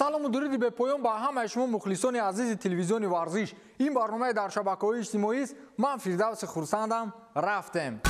Салому дуруди бепоён ба ҳамаи шумо мухлисони азизи телевизиони варзиш. Ин барномаи дар шабакаҳои иҷтимоист. Ман Фирдавси Хурсандам. Рафтем.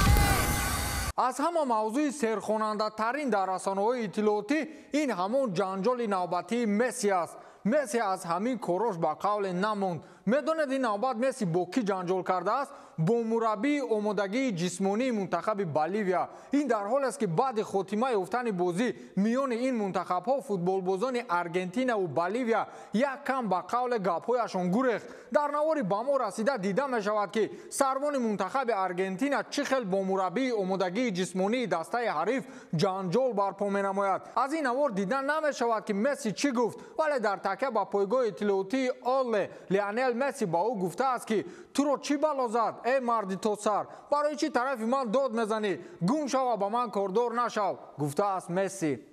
Аз ҳама мавзӯи серхонандатарин дар расонаҳои иттилоотӣ ин ҳамон ҷанҷоли навбатии Месси аст. Месси аз ҳамин корош ба қавле намонд. Медонед, ин навбат Месси бо кӣ ҷанҷол кардааст? Бо мураббии омодагии ҷисмонии мунтахаби Боливия. Ин дар ҳолест, ки баъди хотима ёфтани бозӣ миёни ин мунтахабҳо футболбозони Аргентинаву Боливия як кам ба қавле гапҳояшон гурехт. Дар навори ба мо расида дида мешавад, ки сарвони мунтахаби Аргентина чӣ хел бо мураббии омодагии ҷисмонии дастаи ҳариф ҷанҷол барпо менамояд. Аз ин навор дида намешавад, ки Месси чӣ гуфт, вале дар такя ба пойгоҳи иттилоотии Олле Лионел Месси ба ӯ гуфтааст, ки туро чӣ бало зад, эй марди тосар? Барои чӣ тарафи ман дод мезанӣ? Гум шава, ба ман кордор нашав, гуфтааст Месси.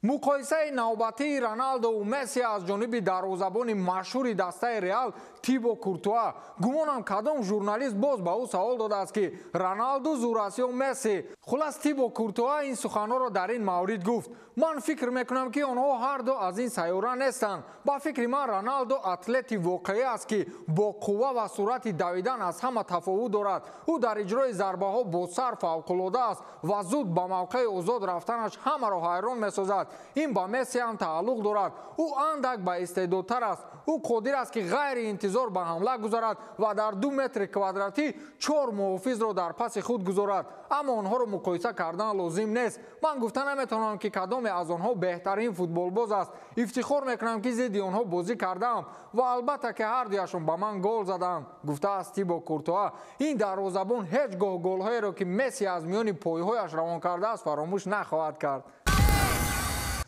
Муқоисаи навбатии Роналдову Месси аз ҷониби дарвозабони машҳури дастаи Реал Тибо Куртуа. Гумонам, кадом журналист боз ба ӯ савол додааст, ки Роналду зур аст ё Месси. Хулас, Тибо Куртуа ин суханҳоро дар ин маврид гуфт: ман фикр мекунам, ки онҳо ҳарду аз ин сайёра нестанд. Ба фикри ман, Роналдо атлети воқеӣ аст, ки бо қувва ва суръати давидан аз ҳама тафовут дорад. Ӯ дар иҷрои зарбаҳо бо сар фавқулода аст ва зуд ба мавқеи озод рафтанаш ҳамаро ҳайрон месозад. Ин ба Месси ҳам тааллуқ дорад. Ӯ андак ба истеъдодтар аст. Ӯ қодир аст, ки ғайриинтизор ба ҳамла гузарад ва дар 2 метри квадратӣ чор муҳофизро дар паси худ гузорад, аммо онҳоро муқоиса кардан лозим нест. Ман гуфта наметавонам, ки кадоме аз онҳо беҳтарин футболбоз аст. Ифтихор мекунам, ки зидди онҳо бозӣ кардаам ва албатта, ки ҳардуяшон ба ман гол заданд, гуфтааст Тибо Куртуа. Ин дарвозабон ҳеҷ гоҳ голҳоеро, ки Месси аз миёни пойҳояш равон кардааст, фаромӯш нахоҳад кард.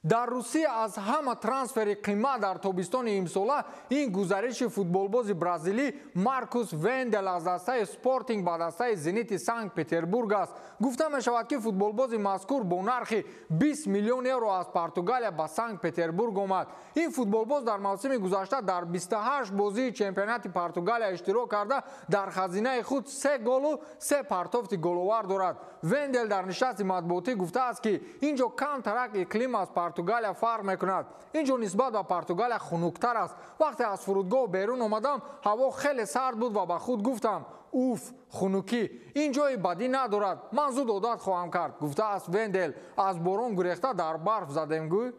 Дар Русия аз ҳама трансфери қимат дар тобистони имсола ин гузариши футболбози бразилӣ Маркус Вендел аз дастаи Спортинг ба дастаи Зенити Санкт Петербург аст. Гуфта мешавад, ки футболбози мазкур бо нархи 20 миллион евро аз Португалия ба Санкт Петербург омад. Ин футболбоз дар мавсими гузашта дар 28 бозии чемпионати Португалия иштирок карда, дар хазинаи худ се голу се партофти головар дорад. Вендел дар нишасти матбуотӣ гуфтааст, ки ин ҷо камтарак иқлим аз Португалия фарқ мекунад. Ин ҷо нисбат ба Португалия хунуктар аст. Вақте аз фурудгоҳ берун омадам, ҳаво хеле сард буд ва ба худ гуфтам: уф, хунукӣ. Ин ҷои бадӣ надорад, ман зуд одат хоҳам кард, гуфтааст Вендел. Аз борон гурехта дар барф задем, гӯй.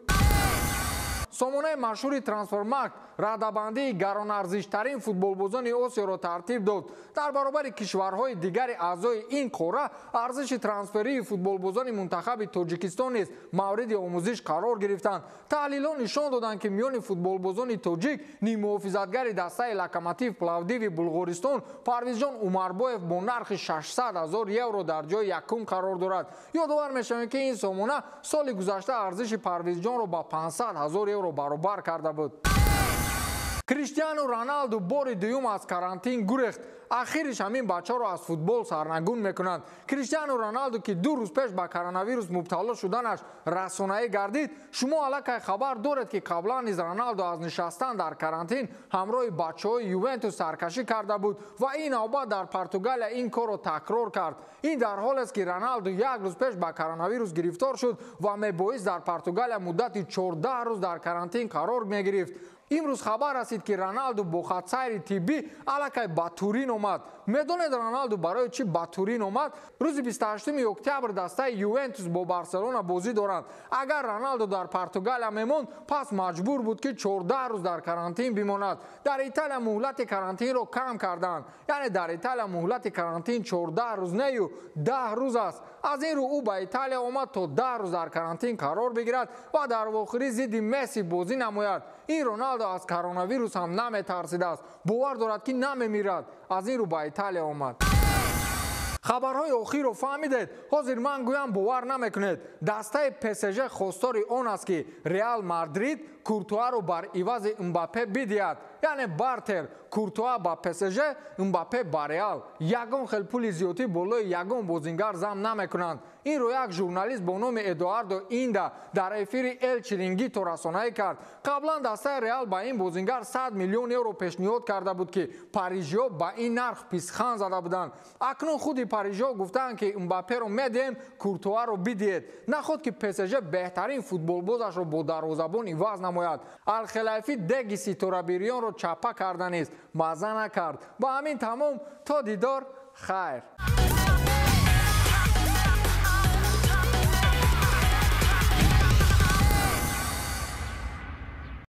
Сомонаи машҳури Трансфермаркт радабандии гаронарзиштарин футболбозони Осиёро тартиб дод. Дар баробари кишварҳои дигари аъзои ин қора арзиши трансферии футболбозони мунтахаби Тоҷикистон низ мавриди омӯзиш қарор гирифтанд. Таҳлилҳо нишон доданд, ки миёни футболбозони тоҷик ниммуҳофизатгари дастаи Локомотив Пловдиви Булғористон Парвизҷон Умарбоев бо нархи 600 ҳазор евро дар ҷои якум қарор дорад. Ёдовар мешавем, ки ин сомона соли гузашта арзиши Парвизҷонро ба 500 ҳазор евро баробар карда буд. Криштиану Роналду бори дуюм аз карантин гурехт. Ахириш ҳамин бачаро аз футбол сарнагун мекунанд. Криштиану Роналду, ки 2 рӯз пеш ба коронавирус мубтало шуданаш расонаӣ гардид, шумо аллакай хабар доред, ки қаблан низ Роналду аз нишастан дар карантин ҳамроҳи бачаҳои Ювентус саркашӣ карда буд ва ин навбат дар Португалия ин корро такрор кард. Ин дар ҳолест, ки Роналду як рӯз пеш ба коронавирус гирифтор шуд ва мебоист дар Португалия муддати 14 рӯз дар карантин қарор мегирифт. Имрӯз хабар расид, ки Роналду бо хатсайри тиббӣ аллакай ба Турин омад. Медонед, Роналду барои чӣ ба Турин омад? Рӯзи 28 октябр дастаи Ювентус бо Барселона бозӣ доранд. Агар Роналду дар Португалия мемонд, пас маҷбур буд, ки 14 рӯз дар карантин бимонад. Дар Италия муҳлати карантинро кам карданд, яъне дар Италия муҳлати карантин 14 рӯз нею, 10 рӯз аст. Аз ин рӯ ӯ ба Италия омад, то 10 рӯз дар карантин қарор бигирад ва дар вохӯрӣ зидди Месси бозӣ намояд. Ин Роналдо аз коронавирус ҳам наметарсидааст, бовар дорад, ки намемирад. Аз ин рӯ ба Италия омад. Хабарҳои охирро фаҳмидед. Ҳозир ман гӯям, бовар намекунед. Дастаи ПСЖ хостори он аст, ки Реал Мадрид Куртуаро бар ивази Мбаппе бидиҳад, яъне бартер: Куртуа ба ПСЖ, Мбаппе ба Реал. Ягон хел пули зиёдӣ болои ягон бозингар зам намекунанд. Инро як журналист бо номи Эдуардо Инда дар эфири Эл Чирингито расонаӣ кард. Қаблан дастаи Реал ба ин бозингар 100 миллион евро пешниҳод карда буд, ки парижиҳо ба ин нарх писхан зада буданд. Акнун худи Парижо гуфтаанд, ки Мбапперо медиҳем, Куртуаро бидиҳед. Наход ки ПСЖ беҳтарин футболбозашро бо дарвозабон иваз намояд. Алхелайфӣ деги ситорабирёнро чаппа карданист, мазза накард. Ба ҳамин тамом, то дидор, хайр.